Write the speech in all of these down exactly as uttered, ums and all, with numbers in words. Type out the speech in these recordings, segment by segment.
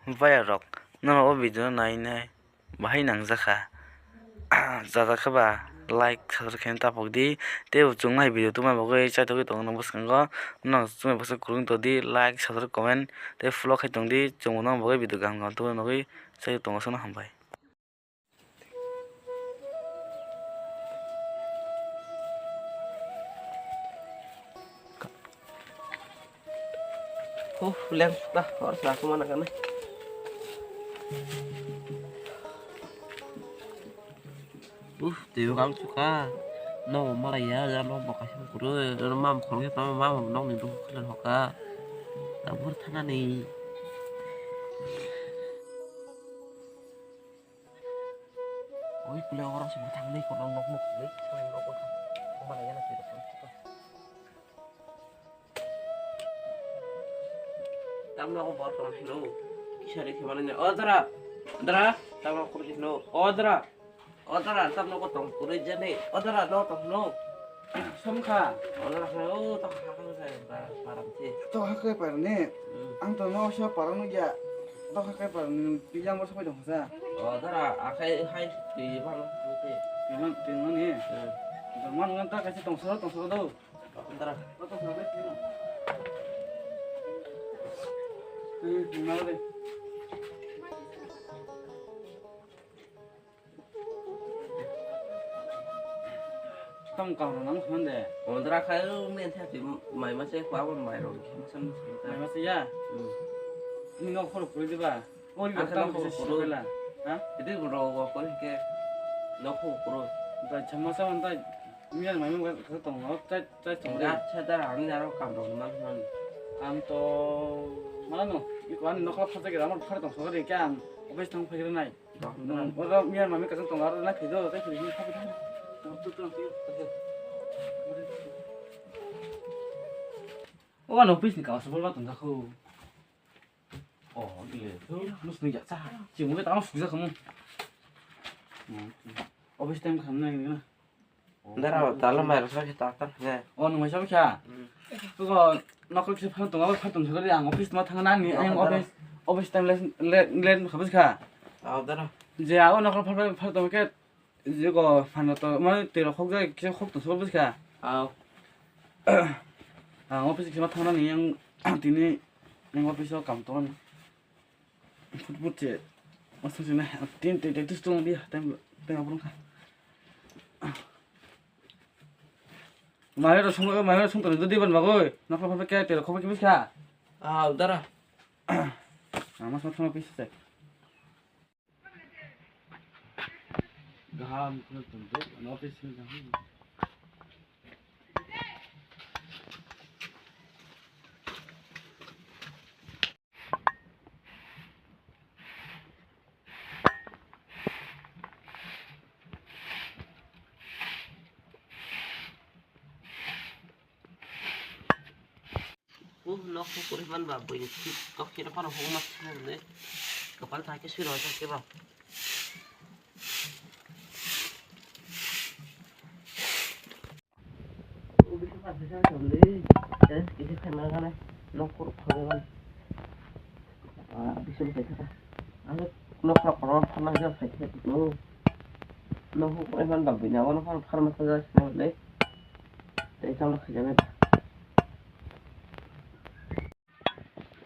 Bayarok, norok o video no nai nai bahai nangjakha. Chajak khe ba like subscribe khe tapok di. Tei bo chwng nai video tubuma bagwi chaithogwi tongo bwskango. Norok chwngno bwswk kwrwng tong di, like subscribe comment tei follow khai tong di. Chwng bo norok bagwi video kaham kaham tubuna bagwi chaithogwi tongo, aswkno hambai. Huh, leng suka, hor sa aku mana kana. Uh, tio kang suka. No, malaya, ya, no, baka sing kuru, no, mam khorokya, mam, mam, no, ni, duh, khalan hoka. Tabur thana ni. Oi, kule orang semua thang ni, kono nok nok ni, semua nok nok. Malaya, na, tio kang suka. Tamno ko bor tong hino. Kisa de khimani ne. O dara. Dara. Tamno ko hino. O dara. O dara, tamno ko tong kuri jani. O dara, no tong hino. Somkha. O dara, o tong ha ha ha ba param ti. To ha kai par ne. Hmm. Ang to no sha param ya. To ha kai par ne. Pijang bor sabai dong sa. O dara, akai hai ti bang ti. Pijang, pijang ni. Hmm. Dorman ngan ta kasi tong soro, tong soro do. Antara. Tam kang rong nang hon de. Ondra khai men tha ti mai ma se kwa bon mai rong. Mai ma se ya. Hmm. Ni no khoro kuri diba. Ori Ang ba khe tam nok kisa koro. Sibela. Ha? Ede bo rok bo koi ke nok koro. Da chama sa man da. Miyan mai mung ka tong no. Chai chai tong Enggak, de. Sadar ang nyaro kam rok man man. Ang to mana no? Iko ani nokla phata kira amar phar tong sogari kya ang. Office thang phai nai. Dok, dok. Oro miyan mai mung ka tong aro na khido, tai khido ni phai. O ano office ni kawas bol ba tong jakho. Oh, iya. Tuh, lu seneng jak cah. Cuma kita harus bisa kamu. Office time kan nang ini na. Dara, tala mai rasa kita kan ya. Oh, nunggu siapa kya? Hmm. Tuh kok nokol kisa phang tong, phang tong sekali yang office ma thang nani, Oh, yang dara. Office, office time les, les, les habis ka. Oh, dara. Je, aku nokol phang phang tong ke, Jeko phano to mane twi rok khok jai kisa khok tong sokol bwskha. Aw. Ang office kisa ma thangna ni yang tini yang office o kam tongo. Phut phut se. Masa sini tin tin tin tus tong dia tem tem apa nungkha. Mane to sung mane to sung to dodi ban bagoi. Nokla pha kya twi rok khok bwskha. Aw dara. Ang mas ma thangna office se. Gaham kheno tongthok, ano office ni gaham. Uh, nok ko kuri man ba, bui ni tok kira pano hong mat sini ne. Kapal thake sui roi thake ba. Ubi sa sa sa sa le. Eh, kisi khaima gana. Nok ko phang gana. Ah, bisu sai kha. Ano nok nok ko phang gana sai kha. No. Nok ko man ba bui na, ano phang phang ma sa sa le. Tei tamo khaijak nai.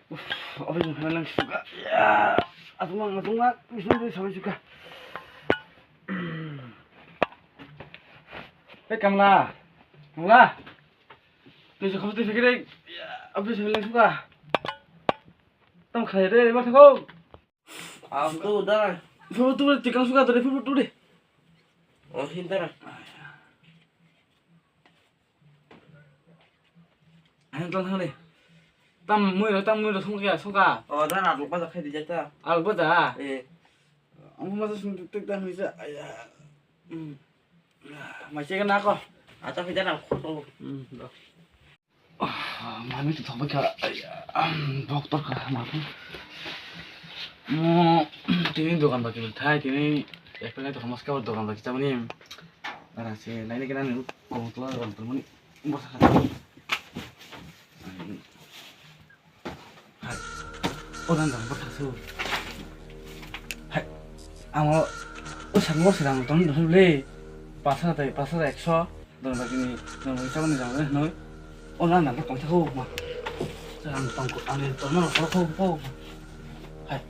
Uff, office ni phaina lang suka. Ya, aswk mang aswk mang, bisu bisu sabai suka. Hei, Kamla. Kamla. Tui se khobor tui se kiri. Ya, office ni phaina lang suka. Tam khai re, ma thako. Ang tu da. Phuru tu re, tikang suka tu re, phuru tu re. Oh, hinta ra. Ang tong thang de. Tam mui ro, tam mui ro song kya, song ka. Oh, da na lok ba khai di jata. Al ba da. Eh. Ang ma sung tik tik da ni sa. Aya. Hmm. Mai che na ko. Ata phi da na ko. Hmm, do. Ah, mami tu thok kha. Aya. Bok tor kha ma. Mo tini dokan ba kibel thai tini. Ek pele to mas ka dokan ba kita mani. Ara se lain kena ni kong tu dokan tu mani. Bos kha. Hai. Orang dah bos kha su. Ang o, o sakno se rang tong tong le. Pas hajar, pas hajar ekso. Don bagini, don bagini chamani rang le noi. O na na tong thago ma. Rang tong ko, ani tong no ko ko ko. Hai.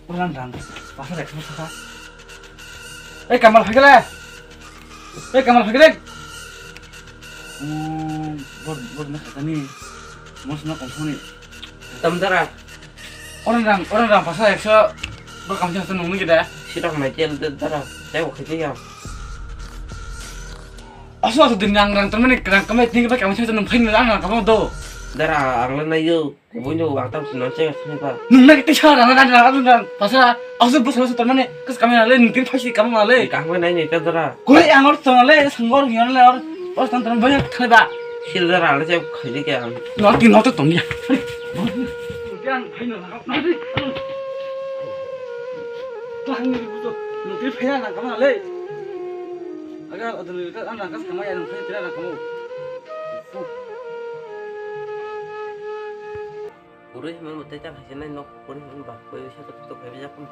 O rang rang. Pas hajar ekso saka. Eh, Kamal, phai khe le. Eh, Kamal, phai khe le. Hmm, bor, bor na khatani. Mos na kong thoni. Tam dara. Orang rang, orang rang pas hajar ekso. Bor kam sa nung ni da. Sirok mai tel de dara. Tei bo khiti ya. Asu asu din rang rang tamani rang kamai tin ba kam sa nung phain rang rang kam do. Dara, ang le nayo. Kubun jo wang tam sinan che sini pa. Nung na kiti sa rang rang rang rang pas hajar. Asu bus asu tamani kas kamai le nung tin phaisi kamai le. Kahwe nai ni ta dara. Koi ang or tong le sangor ngion le or. Os tan tan banyak khale ba. Sil dara le che khali ke ang. Nor tin nor to tong ya. Yang phai na na. Tang ni bu to. Nung tin phai na kama le. Aga adul ka an rang kas kamai ya nung tin na kamo. Puri himang mutai ta khaisa nai nok puri himang ba koi sa tok tok khaisa pun.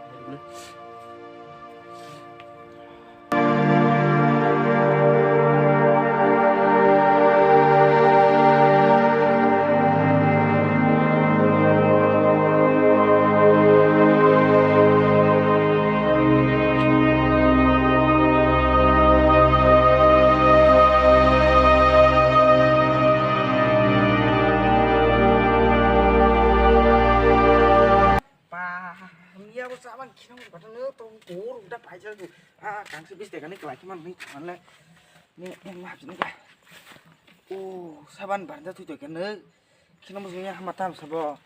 Ba, miya bo chaban khinang bathang no tong kor uda paijak. Ah, kangsi bis dekani kelai khe manwi thangle. Ni, ni ma hapjini ka. Oh, saban baranda thui thui kene. Kheno bo sungya hama tam sabo.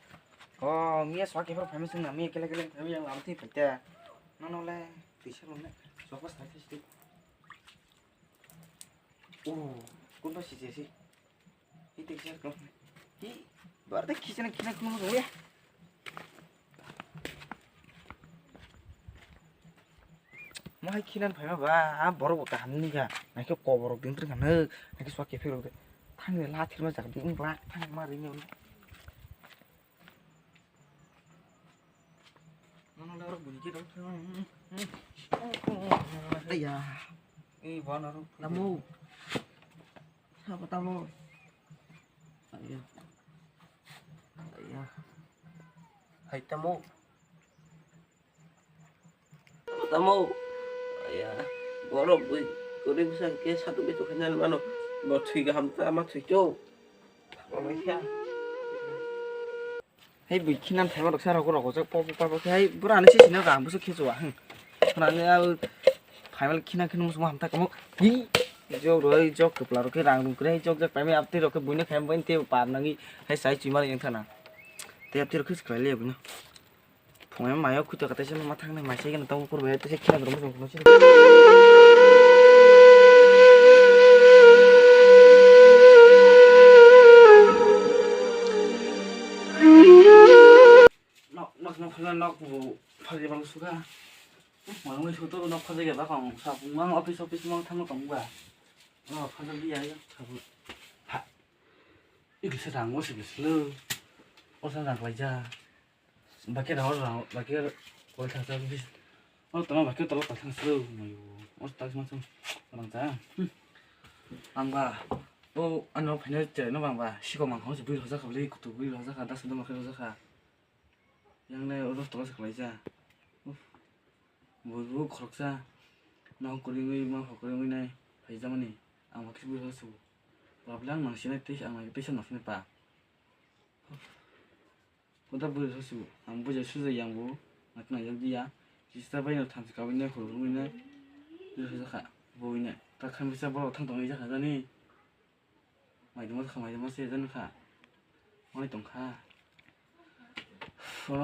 Oh, miya swak khe phai misung na miya kele kele phai yang lam thi phai te. Nono le tisa rone. Swak pas thai thai. Oh, kun ba si si. Hi te kisa ko. Hi, bar de kisa na kina kheno bo ya. Mo hai khinan phaima ba, a borok bo kaham ni ga. Naikhe koborok ding tring kha nw. Naikhe swk kephek rok de. Thang de la thirma jak ding la thang ma ring yo. Nono le borok buni khe dok. Aiya. Ei bono rok. Tamo. Sabo tamo. Aiya. Aiya. Hai tamo. Tamo, ya, borok bui, gori bwsa khe satung bitung khaina mano, bo thwi kaham ta ma thwi kho. Hei bui khinan phaima rok sa rok rok jak pok pok pok hai bura ani sisi no kaham bwswk khe chuwa, hmm. Khna ni a phaima khina khina muchung ham ta kamo. Hi, jok roi, jok kwpla rok khe rang rung kwrwi, jok jak paimani abtwi rok khe buino khaim bai tei pap nangwi hai sai chwi mani wng thana. Tei abtwi rok khe swkhlai le buino. Phungo mayo khuito katai se ma thangnai mai se gana tongo kurbai tei se khela rwma song song. Nok nok nok nok nok bu phagi bang suka. Mang mai suto nok phagi ga ba kong sa mang office office mang thang tong ba. Oh phagi bi ya ya. Ha. Ikisa dang mo se bislo. Osa dang lai ja. Bakhe rao rao, bakhe koi thangsa bis. O tama bakhe tolo koi thangsa lo, mayo. O tak ma sung, rang ta. Ang ba, o ano phaina chere no bang ba, siko mang hong se bui roja kha le, kutu bui roja kha, das dong kha roja kha. Yang le o tolo se khlai ja. Uf. Bui bu khoroksa. No kuri ngui ma khokri ngui nai, phai jamani. Ang bakhe bui roja su. Bablang nang sinai tei ang nai tei sa nang sinai pa. Koda bwrwi sasu, ang bujai sujai yang bo, nang nang yak diya. Sista bai no thansa kawi nai horo rwi nai. Bwrwi sasu kha, boi nai. Ta khan bisa borok thang tong nai jakha jani. Mai duma kha, mai duma se jani kha. Mai tong kha. Oro